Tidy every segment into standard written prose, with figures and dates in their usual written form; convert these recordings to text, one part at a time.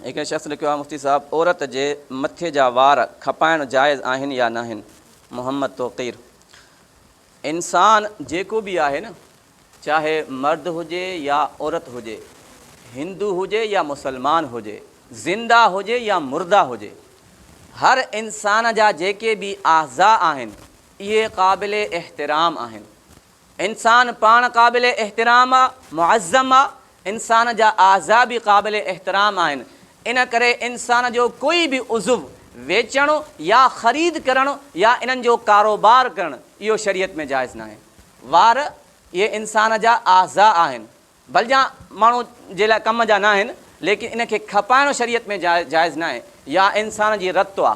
هڪ شخص لکيو آهي مفتي صاحب عورت جي مٿي جا وار کپائڻ جائز آهن يا ناهن؟ محمد توقير انسان جيڪو به آهي نه چاهي مرد هجي يا عورت هجي هندو هجي يا مسلمان هجي زنده هجي يا مرده هجي هر انسان جا جيڪي به اعضاء آهن اهي قابل احترام آهن انسان پاڻ قابل احترام آ، معظم آ، انسان جا اعضاء به قابل احترام آهن، ان ڪري انسان جو ڪوئي به عضو ويچڻ يا خريد ڪرڻ يا انهن جو ڪاروبار ڪرڻ اهو شريعت ۾ جائز ناهي. وار اهي انسان جا اعضاء آهن، ڀلجان ماڻهو جي لاء ڪم جا ناهن، ليڪن ان کي کپائڻ شريعت ۾ جائز ناهي يا انسان جي رت آ،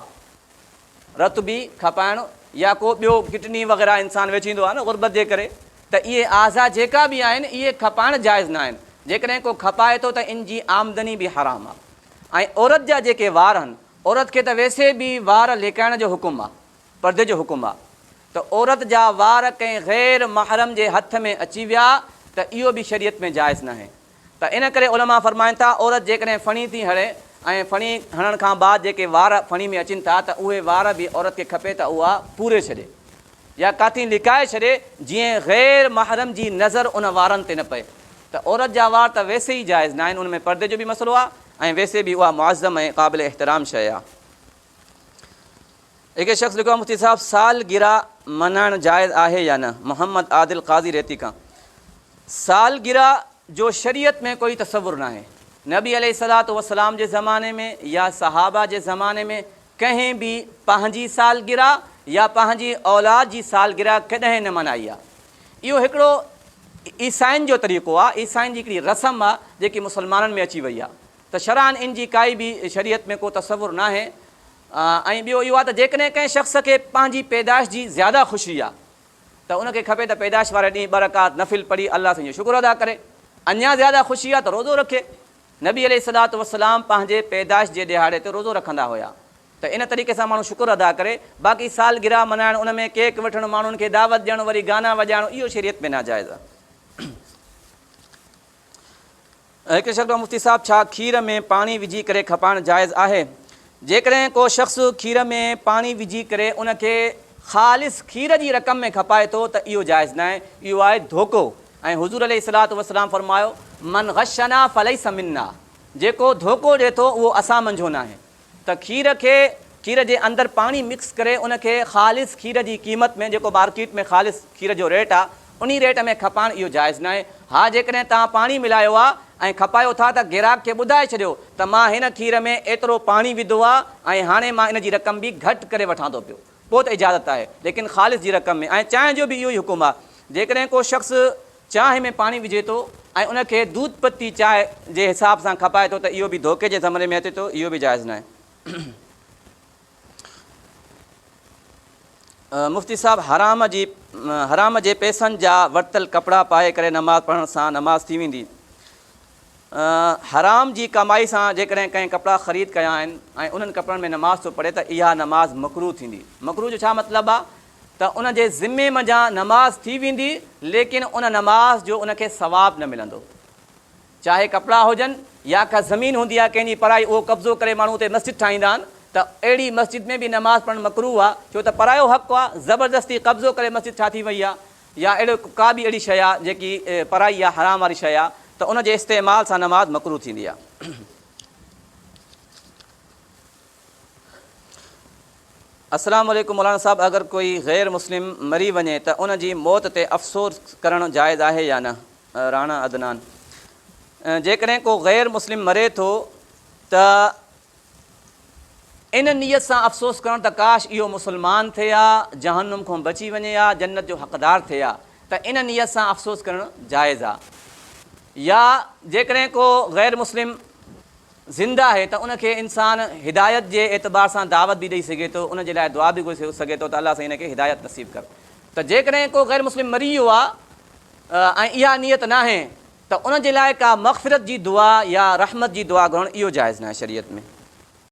رت به کپائڻ يا ڪو ٻيو ڪڊني وغيره انسان ويچيندو آهي نه غربت جي ڪري ته اهي اعضا جيڪا به آهن اهي کپائڻ جائز نه آهن جيڪڏهن ڪو کپائي ٿو ته ان جي آمدني به حرام آهي ۽ عورت جا جيڪي وار آهن عورت کي ته ويسي به وار لڪائڻ جو حڪم آهي پردي جو حڪم آهي ته عورت جا وار ڪنهن غير محرم جي هٿ ۾ اچي ويا ته اهو به شريعت ۾ جائز ناهي ته ان ڪري علماء فرمائن ٿا عورت جيڪڏهن ڦڻي ٿي هڻي ۽ ڦڻي هڻڻ کان بعد جيڪي وار ڦڻي ۾ اچن ٿا ته اهي وار به عورت کي کپي ته اها پوري ڇڏي يا ڪاٿي لڪائي ڇڏي جيئن غير محرم جي نظر ان وارن تي نه پئي ته عورت جا وار ته ويسي ئي جائز ناهن ان ۾ پردي جو به مسئلو آهي ۽ ويسي به اها معظم ۽ قابل احترام شيء آهي. هڪ شخص لکيو آهي مفتي صاحب سالگره منائڻ جائز آهي يا نه؟ محمد عادل قاضي ريتي کان سالگره جو شريعت ۾ ڪوئي تصور ناهي نبي عليه الصلوة والسلام جي زماني ۾ يا صحابه جي زماني ۾ ڪنهن به پنهنجي سالگره يا پنهنجي اولاد جي سالگره ڪڏهن نه منائي آهي اهو هڪڙو عيسائين جو طريقو آهي عيسائين جي هڪڙي رسم آهي جيڪي مسلمانن ۾ اچي وئي آهي ته شرعاً ان جي ڪائي به شريعت ۾ ڪو تصور ناهي ۽ ٻيو اهو آهي ته جيڪڏهن ڪنهن شخص کي پنهنجي پيدائش جي زياده خوشي آهي ته ان کي کپي ته پيدائش واري ڏينهن ٻه رڪعت نفل پڙهي الله سائين جو شڪر ادا ڪري، اڃا زياده خوشي آهي ته روزو رکي. نبي عليه الصلوة والسلام پنهنجي پيدائش جي ڏهاڙي تي روزو رکندا هيا ته ان طريقي سان ماڻهو شڪر ادا ڪري، باقي سالگرهه منائڻ ان ۾ ڪيڪ وٺڻ ماڻهن کي دعوت ڏيڻ وري گانا وڄائڻ اهو شريعت ۾ ناجائز آهي. هڪ شخص مفتي صاحب ڇا کير ۾ پاڻي وجهي ڪري کپائڻ جائز آهي؟ جيڪڏهن ڪو شخص کير ۾ پاڻي وجهي ڪري ان کي خالص کير جي رقم ۾ کپائي ٿو ته اهو جائز ناهي اهو آهي ڌوڪو ۽ حضور عليه الصلوة والسلام فرمايو من غشنا فليس منا جيڪو ڌوڪو ڏي ٿو اهو اسان منجهو ناهي. ته کير کي کير جي اندر پاڻي مڪس ڪري ان کي خالص کير جي قيمت ۾ جيڪو مارڪيٽ ۾ خالص کير جو ريٽ آ انهي ريٽ ۾ کپائڻ اهو جائز ناهي ها جيڪڏهن توهان پاڻي ملايو آ ۽ کپايو ٿا ته گراهڪ کي ٻڌائي ڇڏيو ته مان هن کير ۾ ايترو پاڻي وڌو آ ۽ هاڻي مان ان جي رقم به گهٽ ڪري وٺان ٿو پيو پوء ته اجازت آهي ليڪن خالص جي رقم ۾ ۽ چانهه جو به اهو ئي حڪم آ جيڪڏهن ڪو شخص چانهه ۾ پاڻي وجهي ٿو ۽ ان کي دود پتي چانهه جي حساب سان کپائي ٿو ته اهو به ڌوڪي جي زمري ۾ اچي ٿو، اهو به جائز ناهي. مفتي صاحب حرام جي حرام جي پئسن جا ورتل ڪپڙا پائي ڪري نماز پڙهڻ سان نماز ٿي ويندي؟ حرام جي ڪمائي سان جيڪڏهن ڪنهن ڪپڙا خريد ڪيا آهن ۽ انهن ڪپڙن ۾ نماز ٿو پڙهي ته اها نماز مڪروه ٿيندي. مڪروه جو ڇا مطلب آهي؟ ته ان جي ذمي منجهان نماز ٿي ويندي ليڪن ان نماز جو ان کي ثواب نه ملندو. چاهي ڪپڙا هجن يا ڪا زمين هوندي آهي ڪنهن جي پرائي اهو قبضو ڪري ماڻهو اتي مسجد ٺاهيندا آهن ته اهڙي مسجد ۾ به نماز پڙهڻ مڪروه آهي ڇو ته پرايو حق آهي زبردستي قبضو ڪري مسجد ٺاهي وئي آهي يا اهڙو ڪا به اهڙي شيء آهي جيڪي پرائي يا حرام واري شيء آهي ته ان جي استعمال سان نماز مڪروه ٿيندي آهي. السلام عليڪم مولانا صاحب اگر ڪوئي غير مسلم مري وڃي ته ان جي موت تي افسوس ڪرڻ جائز آهي يا نه؟ راڻا عدنان جيڪڏهن ڪو غير مسلم مري ٿو ته ان نيت سان افسوس ڪرڻ ته ڪاش اهو مسلمان ٿئي ها جهنم کان بچي وڃي ها جنت جو حقدار ٿئي ها ته ان نيت سان افسوس ڪرڻ جائز آهي يا جيڪڏهن ڪو غير مسلم زنده آهي ته ان کي انسان هدايت جي اعتبار سان دعوت به ڏئي سگهي ٿو، ان جي لاء دعا به گهري سگهي ٿو ته الله سائين هن کي هدايت نصيب ڪر. ته جيڪڏهن ڪو غير مسلم مري ويو آهي ۽ اها نيت ناهي ته ان جي لاء ڪا مغفرت جي دعا يا رحمت جي دعا گهرڻ اهو جائز ناهي شريعت ۾.